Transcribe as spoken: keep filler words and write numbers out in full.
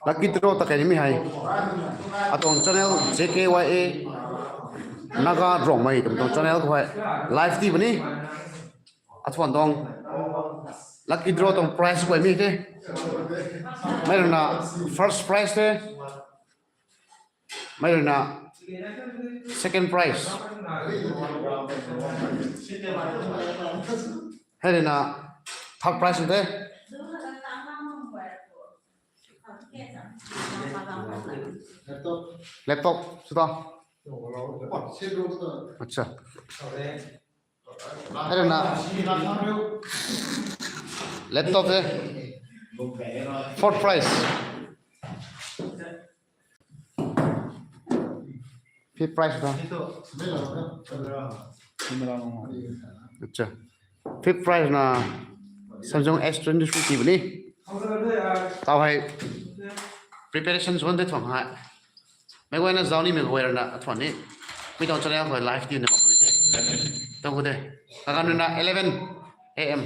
Lucky draw ta kaimei hei, atuang channel J K Y A Naga Rongmei twmei tuang channel khou hei live ti puni. Atuang tuang lucky draw tuang prize guay mi the. Mei rui na first prize the. Mei rui na second prize. Hei rui na third prize the. Laptop sw ta. Acha. Hei rui na laptop the. Fourth prize. Fifth prize ta. Acha. Fifth prize na Samsung S twenty-three ti puni. Tau hei preparation zone de thuang hei. Mei guayna zau ni mei guay rui na thuang ni. Mi tuang channel khou live ti na puni the. Tuang khou de. Kaganv rui na eleven A M.